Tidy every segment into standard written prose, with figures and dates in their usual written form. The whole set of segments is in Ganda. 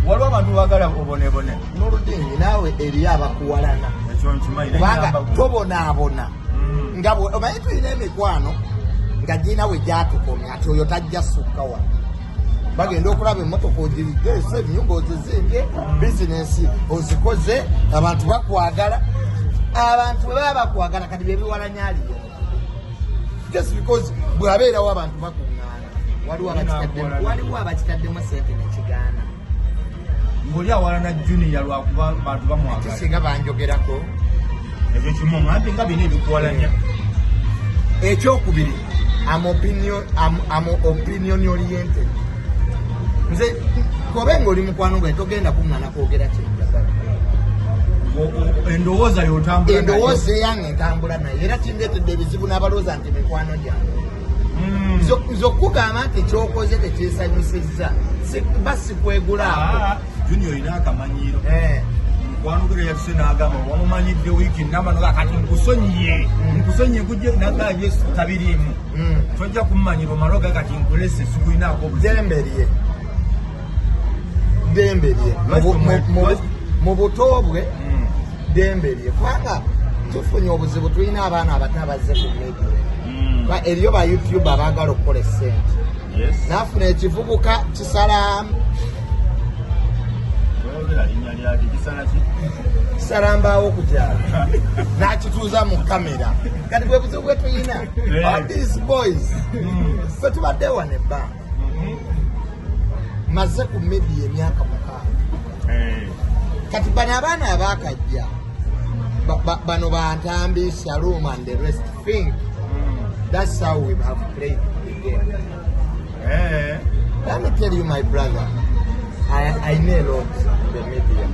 Waliwo abantu baagala obonebone. Noludingi, naawe eriyo abakuwalana. Ekyo nkimanyi, naye Kubanga ngamba gwe. tobonaabona. Nga omanyi tulina emikwano nga girina we gyatukomya, ati oyo tajja sukka wano. Bagenda okulaba emmotoka ogirigese, ennyumba ozizimbye, bizinensi ozikoze, abantu bakwagala. Abantu bwe baba bakwagala, kati byebiwalanyaliyo just because bw'abeerawo abantu bakuŋŋaana. Waliwo abakitaddemu sente nekigaana. Ng'oli awalana Junior lwakuba bantu bamwagala. Kisinga banjogerako. Ekyo kimu, anti nga bina ebikuwalanya. Ekyokubiri, am opinion oriented. Nze kobe nga oli mukwano gwe, togenda kuŋŋana kwogera kyenjagala. Endowooza yotambula nayo. Endowooza eyange entambula naye, era kindeetedde ebizibu n'abalowooza nti mikwano gyange. Nze okugamba nti kyokoze tekyesanyusizza, ba sikwegulaako. Ah, Junior, olina akamanyiiro. Eh. Mukwano gwe yatuse n'agamba wamumanyidde wiiki namba, noga kati nkusonyiye, nkusonyiye gujje nagaa yesu tabiriimu. Tojja kummanyira omale oga kati nkulese, sikulinaako obuzibu. Ddembe lye, ddembe lye. Lwaki Mu buto bwe. Ddembe lye, kubanga tufunye obuzibu, tulina abaana abato abazze ku media. Eriyo ba YouTube abaagala okukola essente. Naafuna ekivubuka kisala Toyogera linnya lyakyo, kisala ki? Kisalambaawo ku kyalo, n'akituuza mu kamera. Kati bwe buzibu bwe tulina. All these boys, ffe tubadde wano ebbanga. Maze ku media emyaka 6. Kati bano abaana abakajja, bano bantambi, Shalom and the rest, think that's how we have played the game. Let me tell you, my brother, I know a lot in the media.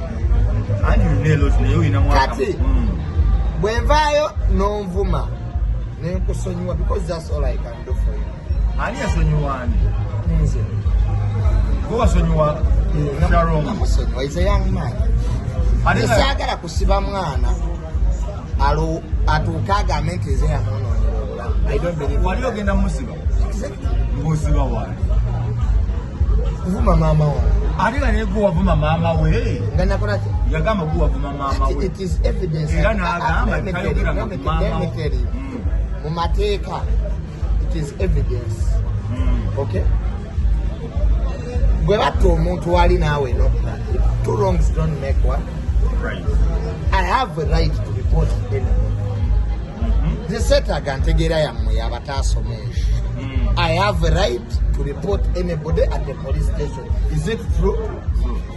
Anti olina a lot, naye olina mwaka. Kati, bwe nvaayo n'onvuma nenkusonyiwa, because that's all I can do for you. Ani yasonyiwa ani? Nze. Gwe wasonyiwa Sharon? Namusonyiwa, is a young man. Ate Saagala kusiba mwana atuuke agambe nti nze yamwonoonera obulamu. I don't believe Wali that. ogenda musiba? Exactly. Ng'osiba wali? Kuvuma maama wange. Ate nga naye gwe wavuma maama we. Nga nakola ki? Yagamba gwe wavuma maama we. It is evidence. Era n'agamba Let me tell you, tayogeranga let me ku maama let me we. tell you. Mu mateeka it is evidence. Okay, bwe batta omuntu wali naawe notta, two wrongs don't make one. I have a right to report anybody. Nze seetaaga ntegeera yammwe abataasoma eyo. I have a right to report anybody at the police station. Is it true?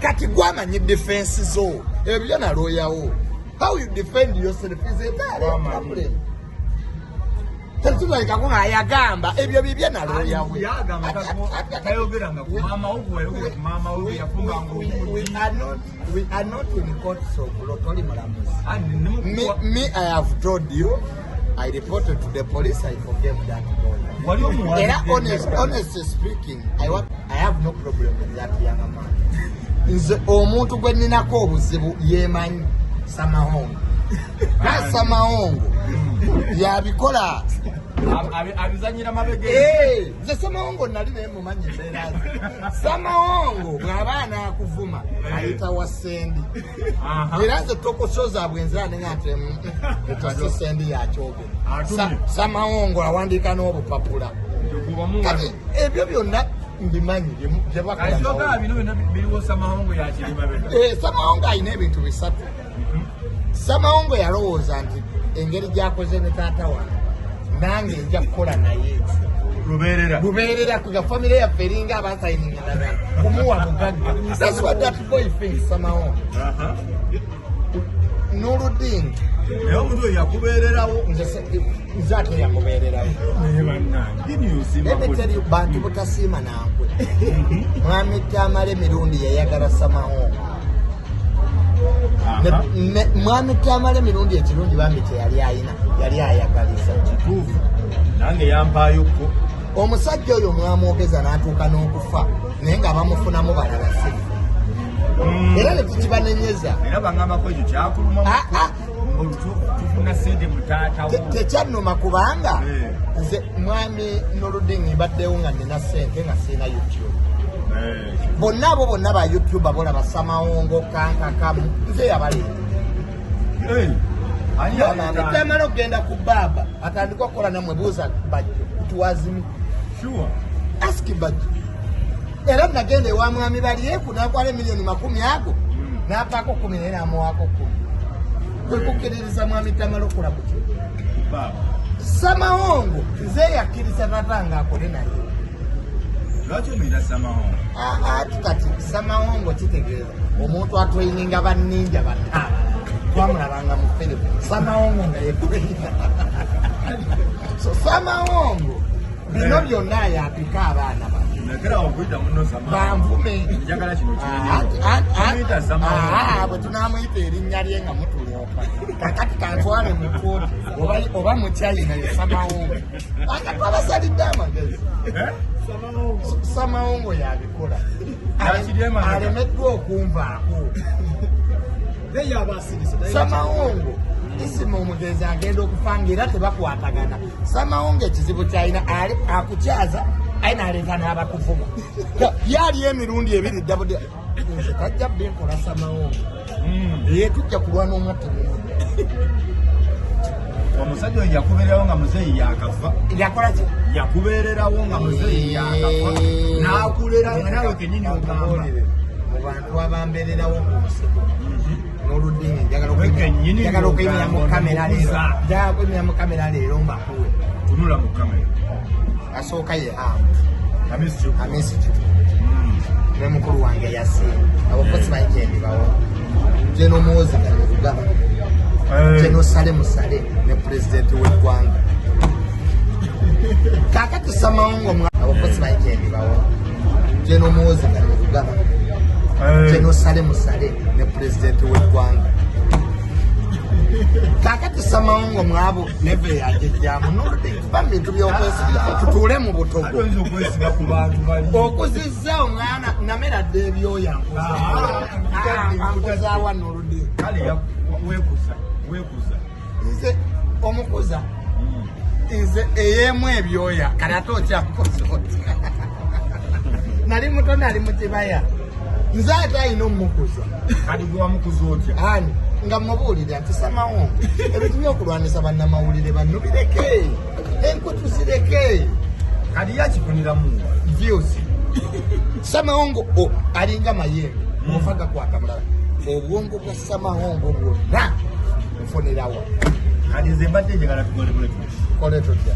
Kati gwamanyi defense zo, ebyo nalooyawo. How you defend yourself is entirely a problem. Tetulabikako ng'ayagamba ebyo bibye nalooyawe. Yagamba tayogeranga ku maama wo, gwe wayogera ku maama we yafumbanga obuugi. We are not in courts of law, toli mulamuzi. Anti ne Me, I have told you, I reported to the police, I forgave that boy. Wali omuwala. Era honestly speaking, I have no problem with that young man. Nze omuntu gwe nninako obuzibu yeemanyi, Samahongo. Na Samahongo yabikola. Abizanyira mabege. Eh, nze Samahongo nali naye mumanyi embeera ze. Samahongo bw'aba anaakuvuma ayita wa Sendi. Era nze tokosho zaabwe nzira nenga nti ekyo si Sendi yakyogera." Atumye. Samahongo awandiika n'obupapula. Kati ebyo byonna mbimanyi bye bakola. Kyogaa bino byonna biriwo, Samahongo yakiri mabega. Eh, Samahongo alina ebintu bisatu. Samahongo yalowooza nti engeri gyakoze ne taata wange, nange nja kukola naye Lubeerera. Lubeerera, kuga famire yaffe eringa abasayininga endagaano kumuwa bugagga. That's what that boy thinks, Samahongo. Noluding. Naye omuntu oyo yakubeererawo. Nze ate yamubeererawo. Naye bannange, Junior osiima. Let me tell you, bantu butasiima nankwe. Mwami Tamale Emirundi yayagala Samahongo. Mwami Tamale Emirundi ekirungi bambi kyeyali ayina, yali ayagaliza. Kituufu, nange yampaayokko. Omusajja oyo mwamwogeza n'atuuka n'okufa, naye nga bamufunamu balala si era ne tukibanenyeza. Era baŋŋambako ekyo kyakuluma. Ah, ah. Tufuna sente mu taatawo. Tekyannuma kubanga Eh. nze mwami Noluding mbaddewo nga nina sente nga sirina YouTube. Bonna abo bonna ba YouTuber bolaba, Samawongo, Kankakamu, nze yabaleeta. Ani yaleeta? Tamala okugenda ku baaba atandika okukola namwe, buuza Bajjo tuwazimu. Sure. Ask Bajjo. Era nagenda ewa mwami Balyeku nakwala emiliyoni 10 ago napaako 10 naye namuwaako 10 kwe kukkiririza mwami Tamala okukola ku kyo. Baba. Samawongo nze yakkiriza tata nga akole naye. Lwaki omuyita Samawongo? Ati kati Samawongo kitegeeza omuntu atraininga banninja bataano. Twamulabanga mu firimu Samawongo nga yetraina. So Samawongo bino byonna yapika abaana bano. Nakera okuyita muno Samawongo. Banvume. Njagala kino kinene. Samawongo. Bwe tunamuyita erinnya lye nga mutuloopa, kakati kantwale mu kooti oba mu China ye Samawongo akati abasalidde amagezi. Eh? Samawongo yabikola. Yakiri emabega. Alemeddwa okunvaako. Naye yabasirise. Samawongo isima omugenzi agenda okufa nga era tebakwatagana. Samawongo ekizibu kyalina akukyaza aye naleeta n'abakuvuma. Yali emirundi ebiri dabudi nze tajja binkola Samawongo. Ye tujja kulwana omwatta mumu. Omusajja oyo yakubeererawo nga muzeeyi yakafa. Yakola ki? Yakubeererawo nga muzeeyi yakafa n'akulera nga nawe kenyini ogamba. Kakubuulire, mu bantu abambeererawo ku nsigo n'oludingi njagala Gwe kennyini njagala okuyimira mu ng'ogamba kamera leero. omukuza. Njagala okuyimira mu kamera leero mbakuwe. Tunula mu kamera. Asooka ye Hamu. Hamisi Kikulu. Hamisi Kikulu ne mukulu wange Yasiini, abo bo simanyi gyendibawo. Geno Muwozi Kainerugaba, Geno Sale Musale ne pulezidenti w'eggwanga kakati Samawongo, abo bo simanyi gyendibawo. Geno Muwozi Kainerugaba, Geno Sale Musale ne pulezidenti w'eggwanga kakati Samawongo, mwabo neve yagejjamu noludde mu bintu by'okwesiga tutuule mu butogo. Ate oyinza okwesiga ku bantu bali Okuzizza omwana namera dda ebyoya. Nkozaawa noludde. Kale weekuza weekuza. Nze omukuza, nze eyemu ebyoya. Kale ate okyakoze otya? Nali muto, nali mu kibaya, nze ate alina omukuza. Kati gwe wamukuza otya? Ani nga mubuulira nti Samawongo ebintu byokulwanisa bannamawulire banno bireke, enkutu zireke. Kati yakifuniramu? Views. Samawongo alinga mayembe, ofa gakwata mulala. Obwongo bwa Samawongo bwonna nfunirawa. Kati nze mbadde njagala tukole bwe tuti. Kole tutya?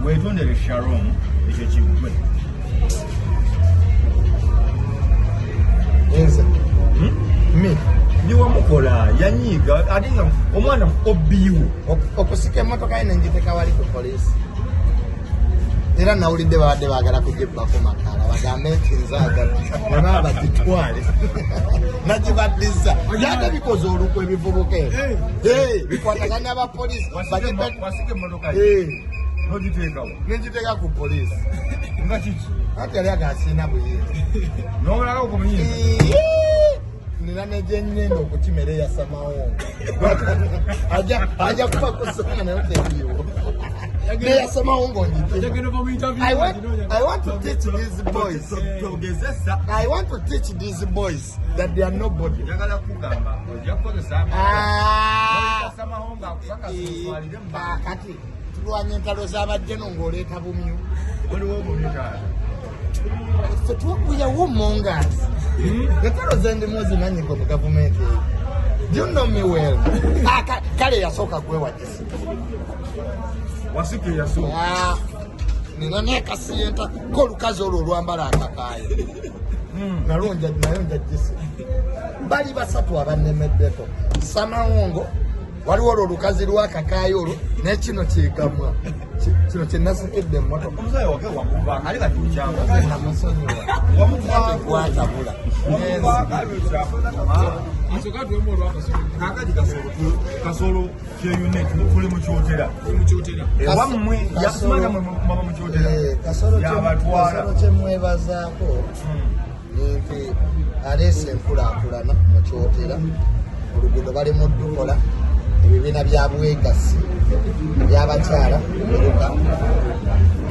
Wetondere Sharom, ekyo kiggwe. Nze me? Niwamukola yanyiiga ate nga omwana obiwo. Okusika emmotoka ye nengiteka wali ku poliisi, era nawulidde babadde baagala kugibbako makala bagambe nti nze agabbi, nebaba bagitwale nagibaddiza. Yate bikoze olukwe ebivubuka ebyo. Eh, bikwatagana abapoliisi. Wasika emmotoka ye? Eh. Nogiteekawo? Nengiteeka ku poliisi. Nga kiki? Anti yali agasiina buyinza. Nomulako ku muyinza? Nina negyenyenda okukimera eyasamawongo ajja kuba kusonga nayo teriiwo neyasamawongo ngitima. I want to teach these boys. Togezesa. I want to teach these boys that they are nobody. Njagala kugamba ojja kukozesa Ah. Samahongo akukakasa mu bantu. Kati tulwanya entalo z'abajjeno ng'oleeta bumyu. Waliwo obumyu taata. Ffe tuyawomongas entalo zendimu ozimanyi gwe mu gavumenti eyo. Do you know me well? Ah, kale yasooka gwewagisa. Wasika eyasooka. Ah, nina nekasiyenta ko olukazi olwo olwambala akakaayo nalwo nayo njagise. Bali basatu abanemeddeko: Samawongo, waliwo olwo olukazi lwakakaayo olwo, nekino kyegamwa kino kyenasikedde emmotoka. Omusajja wake wamuvaako ali kati okyamuze. Namusonyiwa. Wamuvaako. Gwatabula. Asooka tuwemu olwakasolo. Kakati Kasolo, Kasolo Kyeyune, tuli mukyotera. Mukyotera. Ewammwe yasimanya mwaba mukyotera. Eh, Kasolo Yabatwala. Kasolo kyemwebazaako nti aleese enkulaakulana mukyotera. Oluguudo bali mu ddukola. Ebibiina bya bwegassi byabakyala miruka,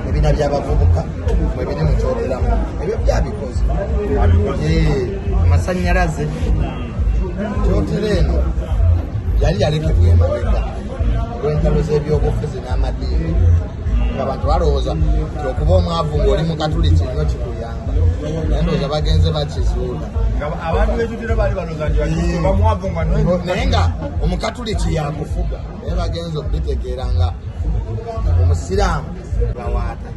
ebibiina by'abavubuka mwebiri mu Kyoteramu, ebyo byabikoze. Amasanyalaze, Kyotera eno yali yalekebwa emabega olw'entalo z'ebyobufuzi n'amadiini, nga bantu balowooza nti okuba omwavu ng'oli mukatuliki nnyo kikuyamba, naye ndowooza bagenze bakizuula. Abantu b'ekyotera baali balowooza nti bamwavu nga naye nga omukatuliki yakufuga, naye bagenze okubitegeera nga omusiraamu bawaata.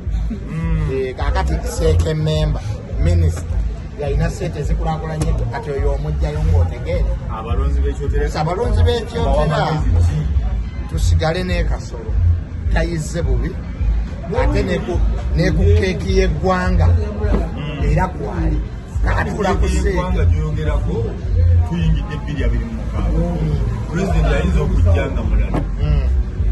Kakati seeke memba minisita yalina sente ezikulakulanye, kati oyo omugjayo ng'otegeere. Abalonzi b'ekyotera, abalonzi b'ekyotera tusigale n'ekasolo tayize bubi, ate ne ku keeki y'eggwanga era kwali kakatula ku eggwanga gyoyogerako, tuyingidde 2026. Pulezidenti ayinza okujja nga mulala,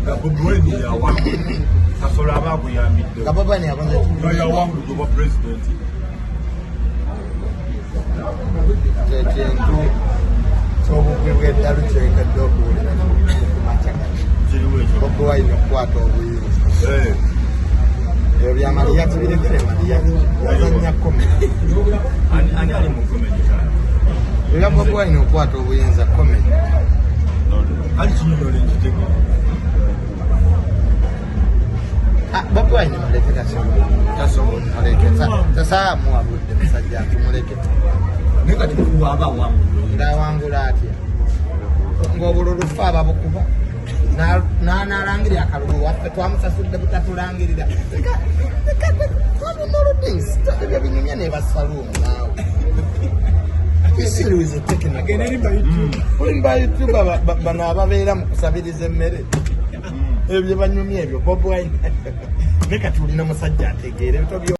nga Bobi Wine yawangudde, Kasolo aba akuyambidde. Nga Bobi Wine yakoze? Nga yawangudde obwa pulezidenti. Kyekintu ky'obugwi bw'eddalu kyekedde okuwulira ku makya gano. Kiriwo ekyo. Bobi Wine okukwata obuyinza, ebyo bya Maliyaki, birekere Maliyaki, yazannya comedy. Ani ali mu comedy kale? Ebya Bobi Wine okukwata obuyinza comedy. Ali kinyonyola enkitegere. Bobi Wine muleke, tasobola. Tasobola. Muleke, tasaa muwabudde musajja, tumuleke. Naye kati waaba awangudde. Ng'awangula atya ng'obululu fe ababukuba? N'analangirira akalulu waffe twamusasudde butatulangirira. Ebyo binyumya nebasaluumu naawe. Olimba YouTube, bano ababeera mu kusabiriza emmere, ebyo bye banyumya ebyo. Bobi Wine ne kati olina musajja ategeera ebito.